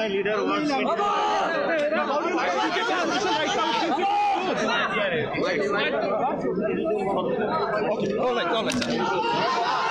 My leader wants me to. Okay, all right, all right.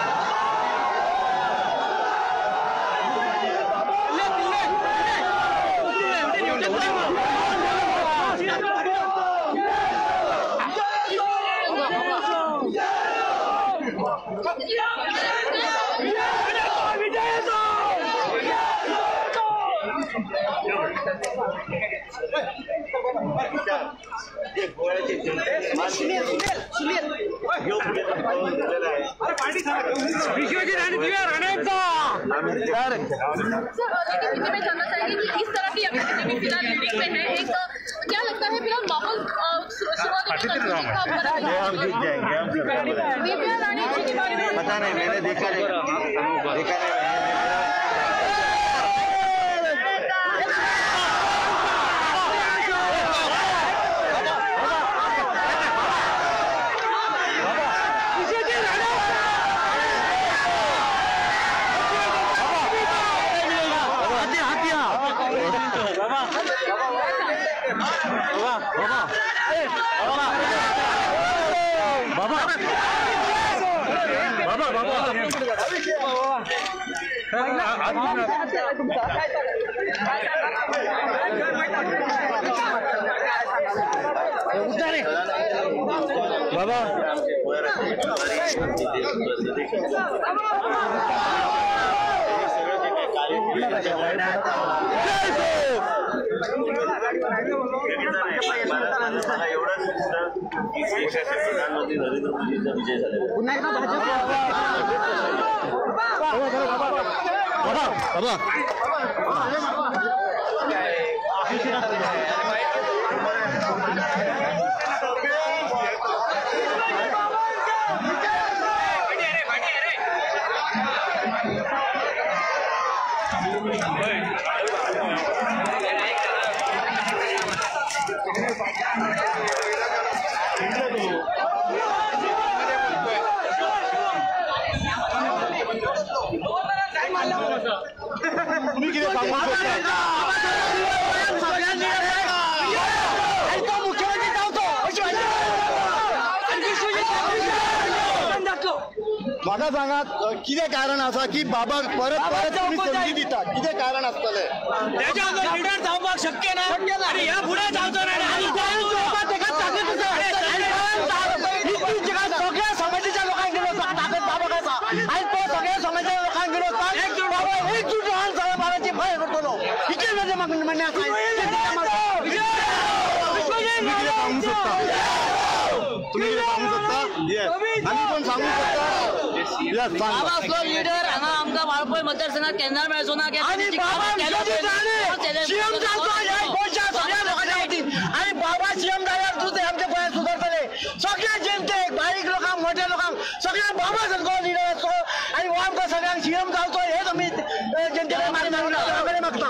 Sir, लेकिन हिंदी में जानना चाहेंगे कि इस तरह की अभी फिलहाल लीडिंग में है, एक क्या लगता है फिलहाल माहौल शुरुआत हम जीत जाएंगे, हम दिव्या रानी जी के बारे में पता नहीं, मैंने देखा नहीं, देखा नहीं। बाबा एवढंच देशाचे प्रधानमंत्री नरेंद्र मोदींचा विजय झालेला. पुन्हा एकदा भाजप तुम्ही किती सांगू शकता? मुख्यमंत्री जावचो म्हाका सांगात कितें कारण आसा की बाबा परत परत तुमी संदी दिता, कितें कारण आसतलें? लिडर जावपाक शक्य ना, ह्या फुडें जावचो ना. सगळ्या समाजाच्या लोकांक दिलो ताकद बाबाक आसा आनी तो सगळ्या समाजाच्या लोकांक दिलो बाबा एकजूट रावन सगळ्या बाबाची भंय करतलो, इतलें म्हजें म्हणणें आसा. तुम्ही कितें सांगू शकता? तुम्ही कितें सांगू शकता? आनी कोण सांगू शकता? बाबा असलो लिडर हांगा आमकां वाळपय मतदारसंघात केन्ना मेळचो ना. आनी बाबा सीएम जावचो ह्या गोंयच्या सगळ्या लोकांच्या वतीन, आनी बाबा सीएम जाल्यार तुजें आमच्या गोंयांत सुदारतले सगळ्या जनतेक, बारीक लोकांक, मोठ्या लोकांक, सगळ्यांक बाबा सारको लिडर आसचो आनी हो आमकां सगळ्यांक सीएम जावचो हेच आमी जनतेक मागता.